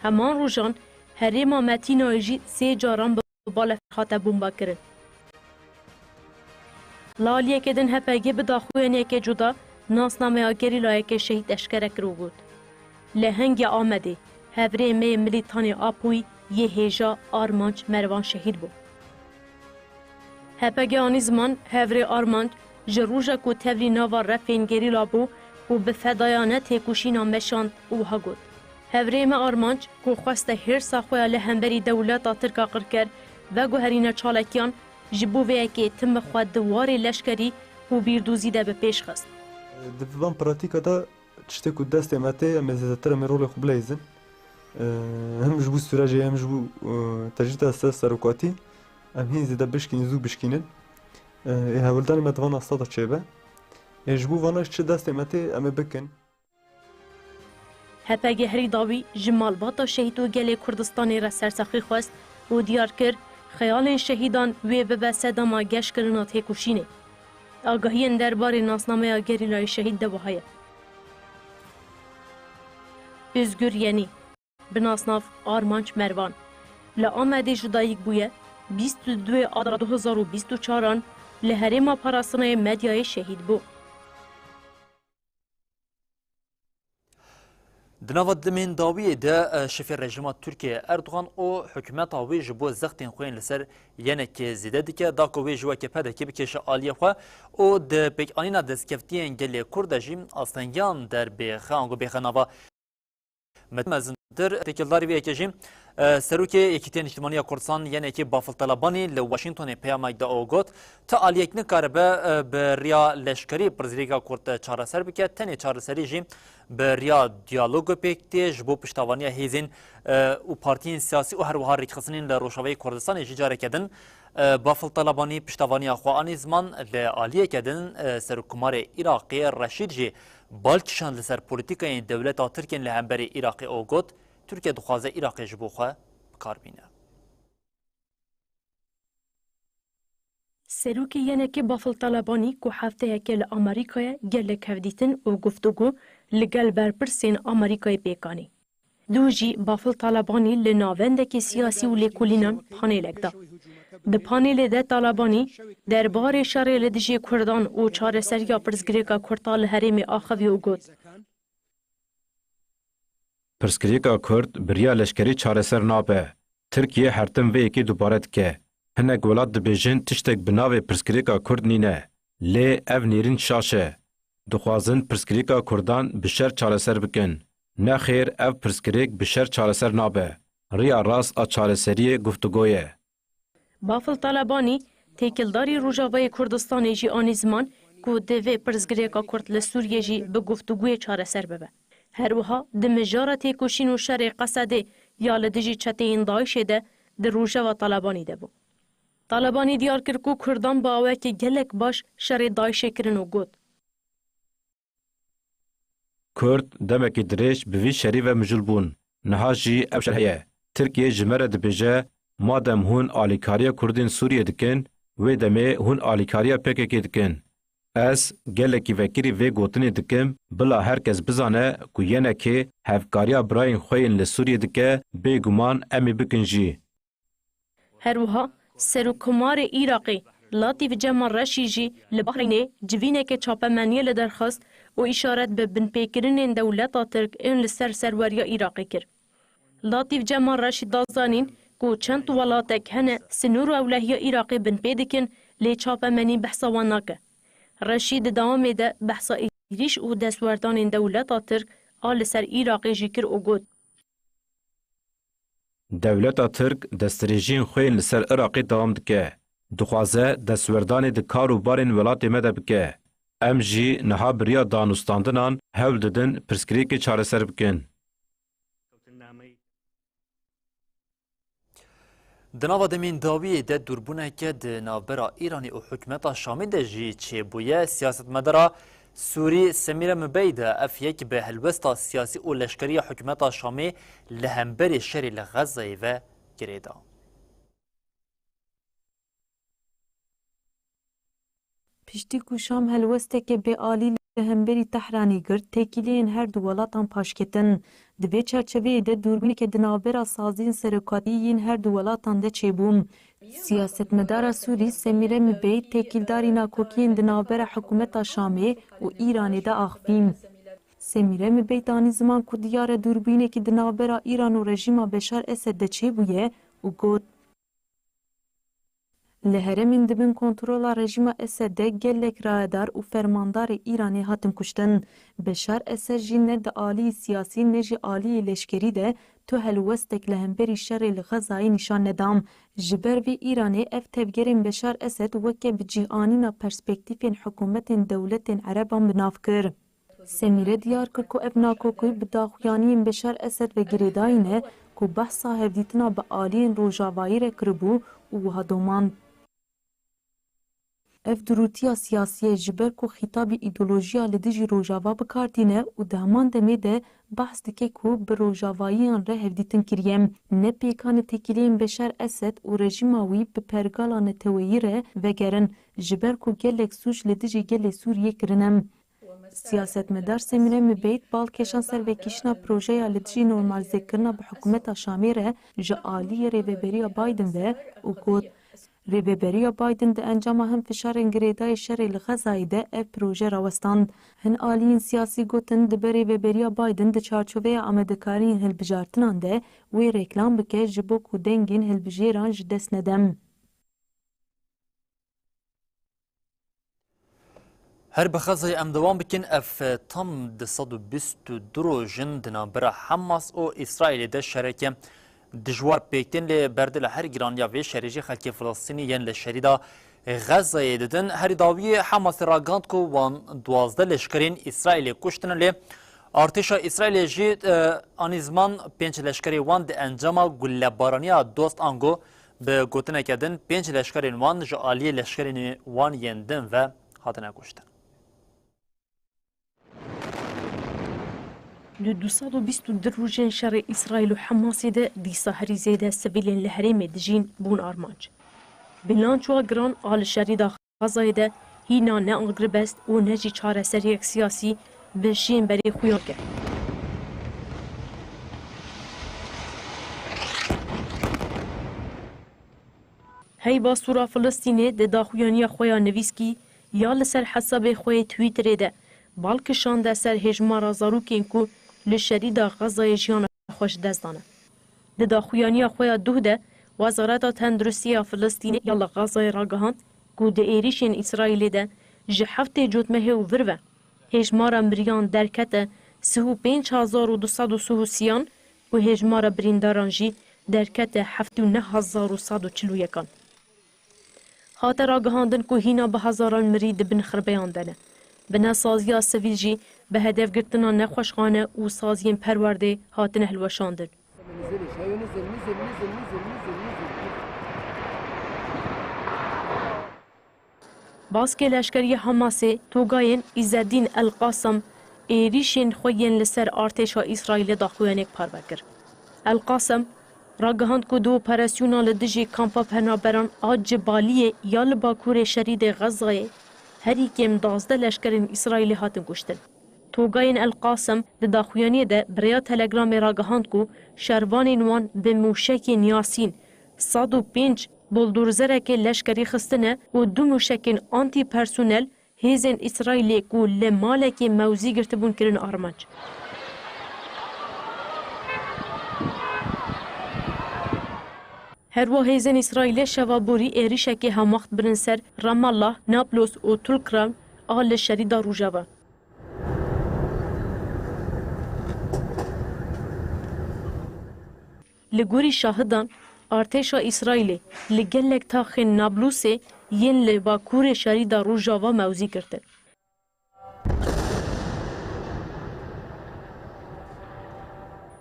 Heman rojan herêma Metînayê jî sê caran bi balef hate bombekirin. Li aliyekê din H P G bi daxuyaniyeke cuda nasnameya gerîlayeke şehîd eşkere kir û got, Lehengê Amedê, hevrê me yê milîtanê Apoyî yê hêja Armanc Mervan şehîd bû. H P G anî ziman hevrê Armanc ji roja ku tevlî nava refên gerîla bû û bi fedayane têkoşîna meşand û wiha got, Hevrê me Armanc ku xweste hêrsa xwe ya li hemberî dewleta Tirk a qirker veguherîne çalakiyan, ji bo vê yekê tim bi xwe di warê leşkerî û bîrdozî de bi pêş xist. Di van pratîka de tiştê ku destê me tê, em ê zêdetir em ê rolê xwe bileyzin. Hem ji bo sûrecê, hem ji bo, e, tecrîta ser serokatî, em hîn zêde bişkînin, zû bişkînin. E, ê hewldanê me di van asta de çêbe. Ê ji bo vana çi destê me tê, em ê bikin. H P G herî dawî ji malbata şehîd û gelê Kurdistanê re sersexî xwest û diyar kir, xeyalên şehîdan wê bibe sedema geşkirina têkoşînê. Agahiyên derbarê nasnameya gerîlayê şehîd de wiha ye. Özgür Yenî, bi nasnav Armanc Mervan, li Amedê ji dayik bûye, bîst û duyê Adara du hezar û bîst û çaran li herêma parastina yê Medyayê şehîd bû. Di nava demên dawiyê de, e, şefê rejîma Tirkiyê Erdogan û hikûmeta wê ji bo zextên xwe yên li ser yenekê zêde dike, da ku wê ji wekî P D K bikêşe aliyê xwe û di pêkanîna destkeftiyên gelê Kurd de jî astengiyan derbêxe, ango bêxe nava. Metin mezintir, têkildarî vê yekê jî, Serokê Yekîtiya Niştimanî ya Kurdistan, Y N K, Bafil Talebanî li Washingtonê peyamek da û got, ti aliyek nikaribe, e, bi riya leşkerî pirsgirêka Kurd, e, çareser bike, tenê çareserî jî bi riya diyalogê pêk tê. Ji bo piştevaniya hêzên, e, û partiyên siyasî û her wiha rêkxistinên li Rojavayê Kurdistanê jî careke din, e, Bafil Talebanî piştevaniya xwe anî ziman. Li aliyeke din, e, Serokkomarê Iraqê Reşîd jî bal kişand li ser polîtîkayên dewleta Tirk yên li hemberî Iraqê û got, Tirkiye dixwaze Iraqê ji bo xwe bi kar bîne. Serokê Y N K Bafil Talebanî ku hefteyeke li Amerîka ye, gelek hevdîtin û guftûgû li gel berpirsên Amerîkayê pêk anî. Dû jî Bafil Talebanî li navendekî siyasî û lêkolînan panêlek da. Di panêlê de Talebanî derbarê şerê li dijî Kurdan û çareseriya pirsgirêka Kurda li herêmê axivî û got, Pirsgirêka Kurd bi riya leşkerî çareser nabe. Tirkiye her tim vê yekê dubare dike. Hinek welat dibêjin tiştek bi navê pirsgirêka Kurd nîne. Lê ev nêrîn şaş e. Dixwazin pirsgirêka Kurdan bi şer çareser bikin. Nexêr, ev pirsgirêk bi şer çareser nabe. Riya rast a çareseriyê guftûgo ye. Bafil Talebanî, têkildarî Rojavayê Kurdistanê jî anî ziman ku divê pirsgirêka Kurd li Sûriyê jî bi guftûguyê çareser bibe. Her wiha di mijara têkoşîn û şerê Qesedê ya li dijî çeteyên DAIŞê de di rojeva Talebanî de bû. Talebanî diyar kir ku Kurdan bi awayekî gelek baş şerê DAIŞê kirin û got, Kurd demekî dirêj bi vî şerî ve mijûl bûn. Niha jî ev şer heye. Tirkiye ji me re dibêje, madem hûn alîkariya Kurdên Sûriyê dikin, wê demê hûn alîkariya P K K dikin. Ez gelekî vekirî vê gotinê dikim, bila her kes bizane ku Y N K hevkariya birayên xwe yên li Sûriyê dike, bêguman em ê bikin jî. Her wiha Serokkomarê Iraqê Latîf Cemal Reşî jî li Bahreynê civîneke çapemeniyê li derxist û îşaret bi binpêkirinên dewleta Tirk ên li ser serweriya Iraqê kir. Latîf Cemal Reşî da zanîn ku çend welatek hene sinûr û ewlehiya Iraqê binpê dikin, lê çapemenî behsa wan nake. Reşî di dewamê de behsa êrîş û destwerdanên dewleta Tirk a li ser Iraqê jî kir û got, Dewleta Tirk destdirêjiyên xwe yên li ser Iraqê dewam dike. Dixwaze destwerdanê di kar û barên welatê me de bike. Em jî niha bi riya danûstandinan hewl didin pirsgirêkê çareser bikin. Di nava demên dawiyê de dûrbûneke di navbera Îranê û hikûmeta Şamê de jî çêbûye. Siyasetmedara Sûrî Semîre Mibeyd ev yek bi helwesta siyasî û leşkerî ya hikûmeta Şamê li hemberî şerê li Xezeyê ve girêda. Piştî ku Şam helwesteke bêalî li hemberî Tehranê girt, têkiliyên her du welatan paşketin. Di vê çarçeveyê de dûrbîneke di navbera saziyên serokatî yên her du welatan de çêbû. Siyasetmedara Sûrî Semîre Mibeyd têkildarî nakokiyên di navbera hikûmeta Şamê û Îranê de axivî. Semîre Mibeyd anî ziman ku diyar e dûrbînekî di navbera Îran û rejîma Beşar Esed de çêbûye û got, Li herêmên di bin kontrola rejîma Esed de gelek rayedar û fermandarê Îranê hatin kuştin. Beşar Esed jî ne di aliyê siyasî ne jî aliyê leşkerî de tu helwestek li hemberî şerê li Xezayê nîşan neda. Ji ber vê Îranê ev tevgerên Beşar Esed weke bi cih anîna perspektîfên hikûmetên dewletên Ereban bi nav kir. Semîre diyar kir ku ev nakokî bi daxuyaniyên Beşar Esed ve girêdayî ne ku behsa hevdîtina bi aliyên Rojavayî re kiribû û wiha domand, Ev durûtiya siyasî ye ji ber ku xîtabî îdeolojiya li dijî Rojava bi kar tîne û di heman demê de behs dike ku bi Rojavayiyan re hevdîtin kiriye. Ne pêkan e têkiliyên Beşar Esed û rejîma wî bi pergala neteweyî re vegerin, ji ber ku gelek sûc li dijî gelê Sûriyê kirine. Siyasetmedar Semîre Mibeyd bal kêşan ser vekişîna projeya li dijî normalîzekirina bi hikûmeta Şamê re ji aliyê Rêveberiya Biden ve û got, Rêveberiya Biden di encama hin fişarên girêdayî şerê li Xezayê de ev proje rawestand. Hin aliyên siyasî gotin dibe Rêveberiya Biden di çarçoveya amadekariyên hilbijartinan de wê reklam bike ji bo ku dengên hilbijêran ji dest nede. Her bi Xezayê em dewam bikin. Ev tam du sed û bîst û du roj in di navbera Hamas û Îsraîlê de şereke Dijwar pêk tên lê berdila her giraniya vê şerê jî xelkê Filistînî yên li şerîda Xezayê didin. Herî dawiyê Hamasê ragihand ku wan duwazdeh leşkerên Îsraîlê kuştine lê artêşa Îsraîlê jî, e, anî ziman pênc leşkerê wan di encama gullebaraniya dost ango bi gotineke din pênc leşkerên wan ji aliyê leşkerên wan yên din ve hatine kuştin. Di du sed û bîst û du rojên şerê Îsraîl û Hemasê de dîsa herî zêde sivîlên li herêmê dijîn bûn armanc. Bilançoya giran a li şerîda Xezayê de hîna ne agirbest û ne jî çareseriyek siyasî bi şên berê xuya kir. Heyva Sûra Filistînê di daxuyaniya xwe ya nivîskî ya li ser hesabê xwe yê Twitterê de bal kişande ser hêjmara zarokên ku li şerîda Xezayê jiyana xwe ji dest dane. Di daxuyaniya xwe ya duh de, Wezareta Tenduristiya Filistînê ya li Xezayê ragihand ku di êrîşên Îsraîlê de ji heftê cotmehê û vir ve hêjmara miriyan derkete sih û pênc hezar û du sed û sih û sî an û hêjmara birîndaran jî derkete heftê û neh hezar û sed û çil û yekan. Hate ragihandin ku hîna bi hezaran mirî di bin xirbeyan de ne. Bi nesaziya sivîl jî bi hedefgirtina nexweşxane û saziyên perwerdê hatine hilweşandin. Baskê leşkerî Hamasê togayên Îzedîn El Qasem êrîşên xwe yên li ser artêşa Îsraîlê daxuyaniyek parve kir. El Qasem ragihand ku du operasyona li dijî kampa penaberan a Cibaliyê ya li bakurê şerîdê Xezayê herî kêm duwazdeh leşkerên Îsraîlê hatin kuştin. Togayên El Qasem di daxuyaniyê de bi rêya Telegramê ragihand ku şervanên wan bi mûşekên Yasîn sed û pênc buldorzerekê leşkerî xistine û du mûşekên antîpersonel hêzên Îsraîlê ku li malekê mewzî girtibûn kirin armanc. Herwiha hêzên Îsraîlê şeva borî êrîşekê hemaxt birin ser Ramallah, Nablus û Tulkram a li şerîda Rojava. Li gorî şahidan, artêşa Îsraîlê li gelek taxên Nablusê yên li bakurê şerîda Rojava mewzî girtin.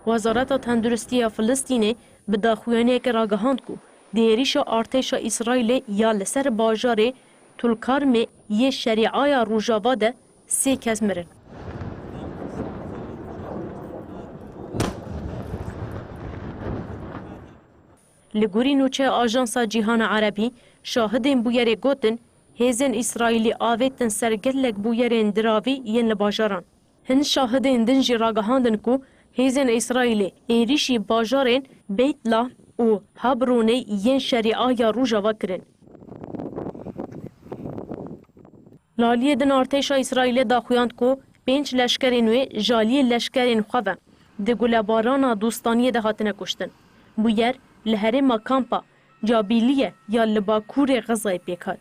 Wezareta Tenduristiya Filistînê bi daxuyaniyekê ragihand ku di êrîşa artêşa Îsraîlê ya li ser bajarê Tulkarmê yê Şerîaya Rojava de sê kes mirin. Li gorî nûçeya Ajansa Cîhana Erebî, şahidên bûyerê gotin, hêzên Îsraîlî avêtin ser gelek bûyerên diravî yên li bajaran. Hin şahidên din jî ragihandin ku hêzên Îsraîlê êrîşî bajarên Beyt Lahm û Hebronê yên Şerîaya Rojava kirin. Li aliyê din artêşa Îsraîlê daxuyand ku pênc leşkerên wê ji aliyê leşkerên xwe ve di gulebarana Dostaniyê de hatine kuştin. Bûyer li herêma kampa Cabîliye ya li bakurê Xezayê pêk hat.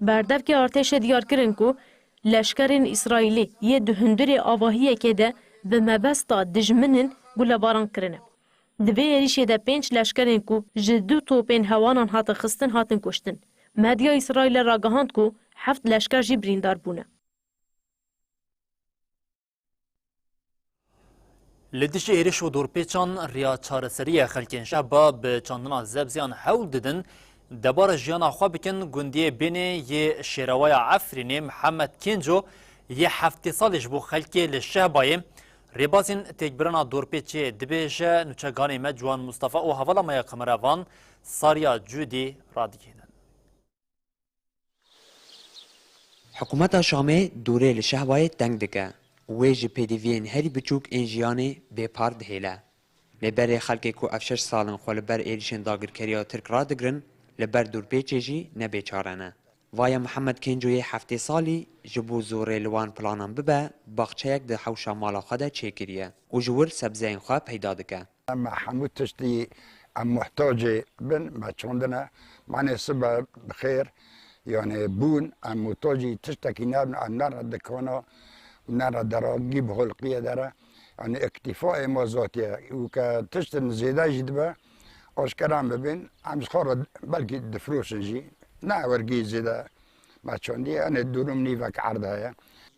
Berdevkê artêşê diyar kirin ku leşkerên Îsraîlî yê di hundirê avahiyekê de bi mebesta dijminin gulebaran kirine. Di vê êrîşê de pênc leşkerên ku ji du topên hewanan hatin xistin, hatin kuştin. Medya Îsraîlê ragihand ku heft leşker jî birîndar bûne. Li dijî êrîş û dorpêçan riya çareseriyê xelkên Şehba bi çandina zebziyan hewl didin, debara jiyana xwe bikin. Gundiyê Bênê yê Şêrawaya Efrînê Mihemed Kênco yê heftê salî ji bo xelkê li Şehbayê rêbazên têkbirina dorpêçê dibêje. Nûçeganê me Ciwan Mustafa û hevala me ya kamerevan Sariya Cûdî radigihînin. Hikûmeta Şamê dorê li Şehbayê teng dike û wê ji pêdiviyên herî biçûk ên jiyanê bê par dihêle. Lê berê xelkê ku ev şeş sal in xwe li ber êrîşên dagirkeriya Tirk radigirin, li ber dorpêçê jî ne bêçare ne. Vaya Mihemed Kênco yê heftê salî ji bo zorê li wan planan bibe, baxçeyek di hewşa mala xwe de çêkiriye û ji wir sebzeyên xwe peyda dike. Em hemû tiştî em muhtacê bin, me çandine. Manê sibe bi xêr, yani bûn, em muhtacî tiştekî nebin, em ne re dikana, ne re deragî bi holqiye dere. Yanî îktîfayê mazotê ye û ke tiştin zêde jî dibe, aşkera bibin, em ji xwe re belkî difiroşin jî. Ne wergî zêde me çandî, yanî durum nîvek erd heye.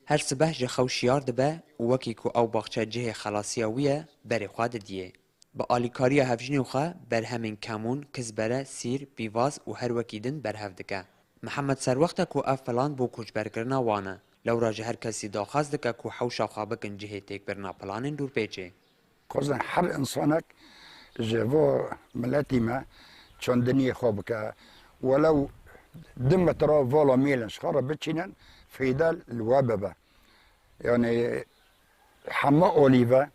Her sibeh ji xew şiyar dibe û wekî ku ew baxçe cihê xelasiya wî ye, berê xwe didiyê. Bi alîkariya hevjînên xwe berhemên kemûn, kizbere, sîr, pîvaz û her wekî din berhev dike. Mihemed serwext e ku ev plan bo koçberkirina wan e. Lewra ji her kesî daxwaz dike ku hewşa xwe bikin cihê têkbirina planên dûrpêçê. Xwezin her însanek ji vo miletî me çandiniyê xwe bike. Welew du metra vala mêlin ji xwe re biçînin, feyde li we bibe. Yanî hema olî ve,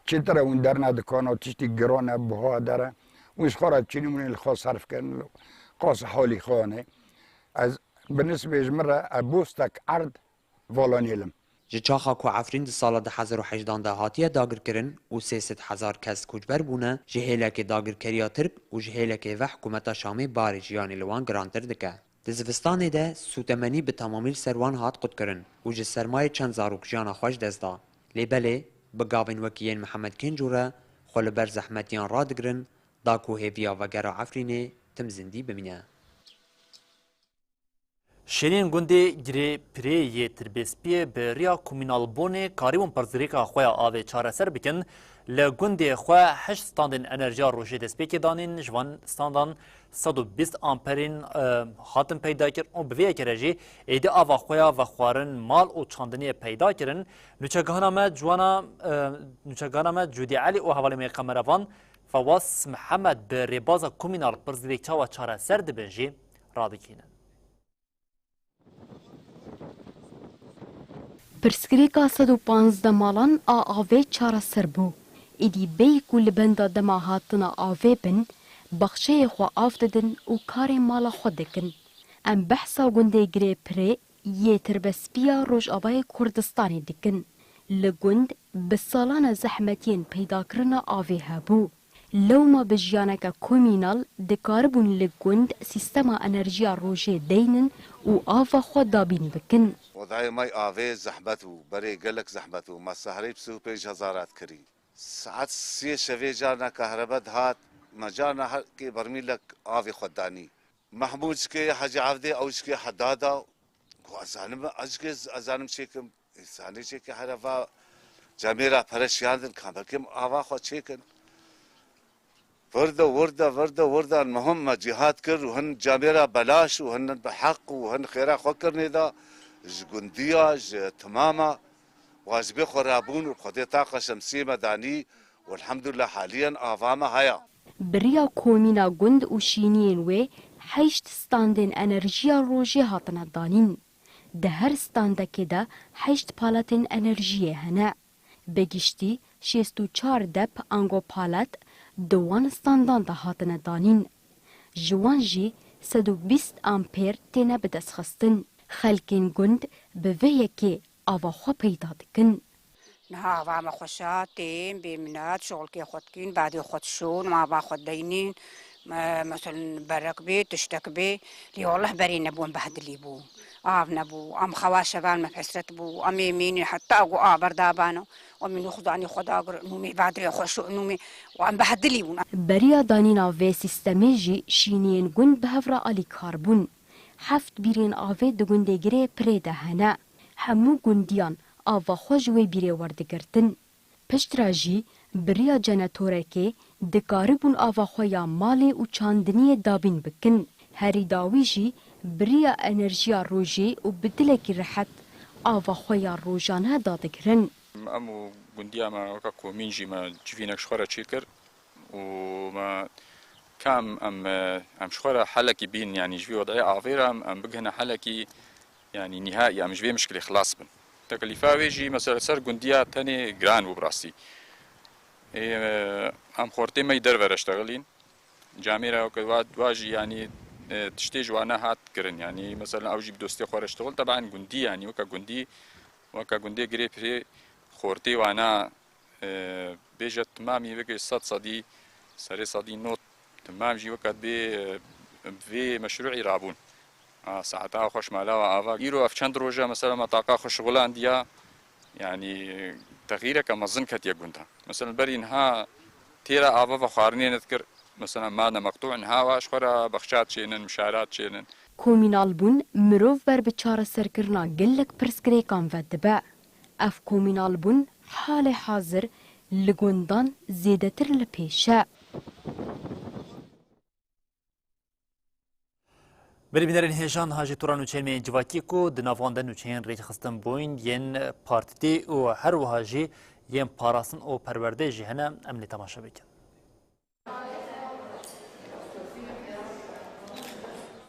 çi tire hûn derne dikana, tiştî giran e, buha der e. Hûn ji xwe re çînin, hûn ê li xwe serf kin, qas halî xwe anê. Ez bi nisbê ji min re, ez bostek erd vala nêlim. Ji çaxa ku Efrîn di sala du hezar û hejdan de hatiye dagirkirin û sê sed hezar kes koçber bûne, ji hêlekê dagirkeriya Tirk û ji hêlekê ve hikûmeta Şamê barê jiyanê li wan girantir dike. Di zivistanê de sûtemenî bi temamî li ser wan hat qutkirin û ji sermayê çend zarok jiyana xwe ji dest da. Lê belê, bi gavên wekî yên Mihemed Kênco re xwe li ber zehmetiyan radigirin, da ku hêviya vegera Efrînê tim zindî bimîne. Şênên gundê Girê Pirê yê Tirbêspiyê bi riya Komînal Bonê karîbûn pirsgirêka xwe ya avê çareser bikin. Li gundê xwe heşt standên enerjiya rojê destpêkê danîn, ji van standan sed û bîst amperên, e, hatin peyda kirin û bi vê yekê re jî êdî ava xwe ya vexwarin, mal û çandiniyê peyda kirin. Nûçegihana me ciwana, e, nûçegihana me Cûdî Elî û hevalê me yê kamerevan Fewaz Mihemed bi rêbaza Komînal pirsgirêk çawa çareser dibin jî radikînin. Pirsgirêka sed û panzdeh malan a avê çareser bû. Êdî bêyî ku li benda dema hatina avê bin, baxçeyê xwe av didin û karê mala xwe dikin. Em behsa gundê Girê Pirê yê Tirbêspiya Rojavayê Kurdistanê dikin. Li gund bi salan e zehmetiyên peydakirina avê hebû. Lewma bi jiyaneke komînal dikaribûn li gund sîstema enerjiya rojê deynin û ava xwe dabîn bikin. Odayê me avê zehmet bû, berê gelek zehmet bû. Me sehrê bi sê û pênc hezar hat kirî. Saet sê şevê carna kahrebe dihat, me carna her kê bermîlek avê xwe danî. Mehmûd ji kê Hecî Evdê, ew ji kê Hedada, ku ez zanim, ez ji kê ez zanim çêkim. Însanê çêke here va camêra pere şiyandin, ka belkê ava xwe çêkin. Virde, wirde, virde, wirde, muhim me cîhat kir û hin camêra belaş û hin bi heq û hin xêra xwe kirnê da ji gundiya, ji timama, wa ji bê xwe rabûn û Xwedê taqa şemsiyê me danî û elhamdulillah haliyen ava me haya. Bi riya komîna gund û şîniyên wê heşt standên enerjiya rojê hatine danîn. Di her standekê de heşt paletên enerjiyê hene. Bi giştî şêst û çar dep ango palet di wan standan de hatine danîn. Ji wan jî sed û bîst ampêr têne bidestxistin. Xelkên gund bi vê yekê ava xwe peyda dikin. Niha ava me xweşa, tên bê minet, şolkê xwe dikîn, badê xwe dişon, ava xwe deynîn. Me, meselen berek bê, tiştek bê, lê wallah berê nebû, em behdilî bû. Av nebû, em xewa şevan me hesret bû, em ê mînî heta ku av berdabano, em ê nû xudanî xwe dagir, nû mê badê xwe şo, nû mê, û em behdilî bûn. Beriya danîna vê sîstemê jî şîniyên gund bi hev re alîkar bûn. Heft bîrên avê di gundê Girê Pirê de hene. Hemû gundiyan ava xwe ji wê bîrê werdigirtin. Piştre jî bi riya cenetorekê dikaribûn ava xwe ya malê û çandiniyê dabîn bikin. Herî dawî jî bi riya enerjiya rojê û bi dilekî rehet ava xwe ya rojane dadigirin. Em û gundiya me weke komîn jî me civînek ji xwe re çêkir û me kam em, em ji xwe re helekî bîn, yanî ji vî wedeyê avê re em, em bigihine helekî, yanî nîhaî em ji vê mişkilê xilas bin. Teklîfa wê jî mesela ser gundiya tenê giran bû bi rastî. Ê, em xortê me yî derve re ştexilîn. Camêra weke wa, wa jî, yanî, e, tiştê ji wana hat kirin. Yanî, mesela, ew jî bi dostê xwe re ştixil. Teben gundî, yanî, weke gundî, weke gundê Girê Pirê xortê wana, e, bêje timamî weke sed sedî, serê sedî not timam jî weke bê, e, vê meşrûî rabûn. A, saeta xweş mala we ava. Îro ev çend roje, mesela, me taqa xwe şixulandiya. Yanî, Texîreke mezin ketiye gundan. Mesela berî niha têra ava ve xwarinê nedikir. Mesela mane meqtû niha wa ji xwe re bexşat çênin, mişarat çênin. Komînalbûn mirov ber bi çareserkirina gelek pirsgirêkan ve dibe. Ev komînalbûn halê hazir li gundan zêdetir li pêş e. Belê bînerên hêja niha jî tura nûçeyên me yên civakî ku di nav wan de nûçeyên rêkxistin bûyîn yên partîtî û her wiha jî yên parastin û perwerdeyê jî hene, em lê temaşe bikin.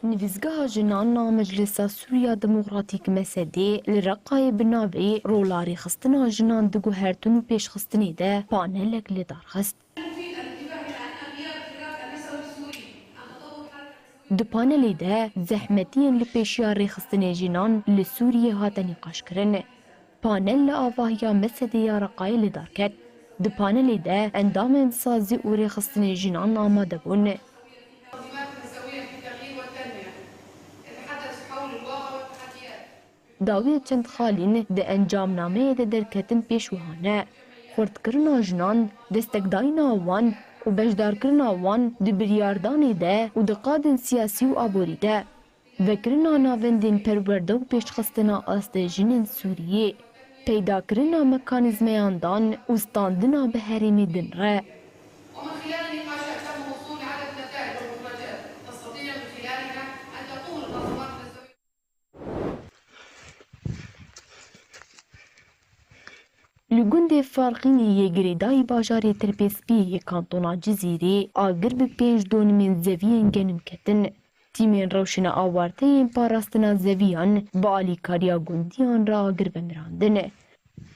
Nivîsgeha Jinan a Meclisa Sûriya Demokratîk, MSD'ê, li Reqayê bi navê Rola Rêxistina Jinan di Guhertin û Pêşxistinê de panelek li dar xist. Di panelê de zehmetiyên li pêşiya rêxistinê jinan li Sûriyê hate nîqaşkirin. Panel li avahiya MSD'ê ya Reqayê li dar ket. Di panelê de endamên sazî û rêxistinê jinan amade bûn. Dawiyê çend xalîn di encamnameyê de derketin pêş wiha ne, xurtkirina jinan, destekdayîna wan û beşdarkirina wan di biryardanê de û di qadên siyasî û aborî de, vekirina navendên perwerde û pêşxistina astê jinên Sûriyê, peydakirina mekanîzmeyan dan û standina bi herêmê din re. Li gundê Farqînê yê girêdayî bajarê Tirpêspiyê yê kantona Cizîrê agir bi pênc donimên zeviyên genim ketin. Tîmên rewşine awarte yên parastina zeviyan bi alîkariya gundiyan re agir vemirandin.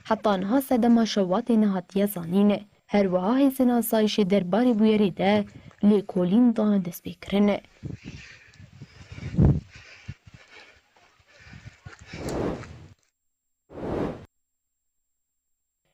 Heta niha sedema şewatê nehatiye zanîn. Her wiha hêzên asayişê derbarê bûyerê de lêkolîn dane destpêkirin.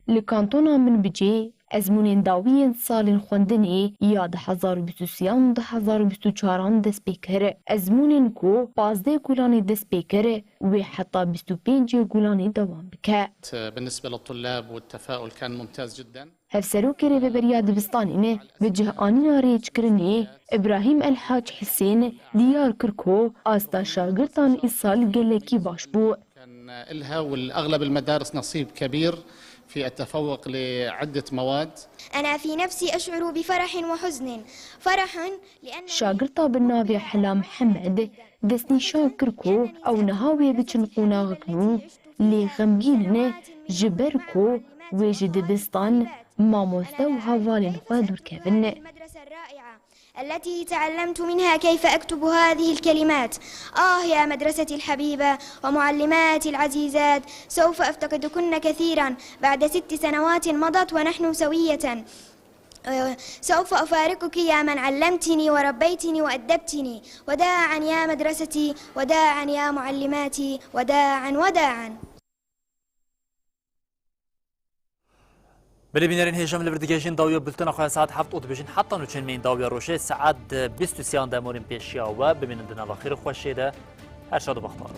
Li kantona Minbicê ezmûnên dawî yên salên xwendinê ya du hezar û bîst û sêyan û du hezar û bîst û çaran dest pê kir. Ezmûnên ku pazdeh Gulanê dest pê kir, wê heta bîst û pêncê Gulanê dewam bike. بالنسبة للطلاب والتفاؤل كان ممتاز جدا. Hevserokê Rêveberiya Dibistanê bi cih anîna rêçkirinê Îbrahîm El Hac Hisên diyar kir ku asta şagirtan îsal gelekî baş bû. كان إلها ولأغلب المدارس نصيب كبير في التفوق لعدة مواد. أنا في نفسي أشعر بفرح وحزن. فرح لأن Şagirta bi navê Hela Mihemed destnîşan kir ku ew niha wê biçin qonaxek nû, lê xemgîn in ji ber ku wê ji dibistan, mamoste û hevalên xwe dûr kevin. المدرسة الرائعة التي تعلمت منها كيف أكتب هذه الكلمات. آه يا مدرستي الحبيبة ومعلماتي العزيزات، سوف أفتقدكن كثيرا بعد ست سنوات مضت ونحن سوية. آه، سوف أفارقك يا من علمتني وربيتني وأدبتني. وداعا يا مدرستي، وداعا يا معلماتي، وداعا، وداعا. Belê bînerên hêja, em li vir digihêjin dawiya bultena xwe ya saet heft û dibêjin heta nûçeyên me yên dawiya rojê saet bîst û sêyan de em werin pêşiya we. Bimînin di nava xêr û xweşê de. Her şad û bextewar.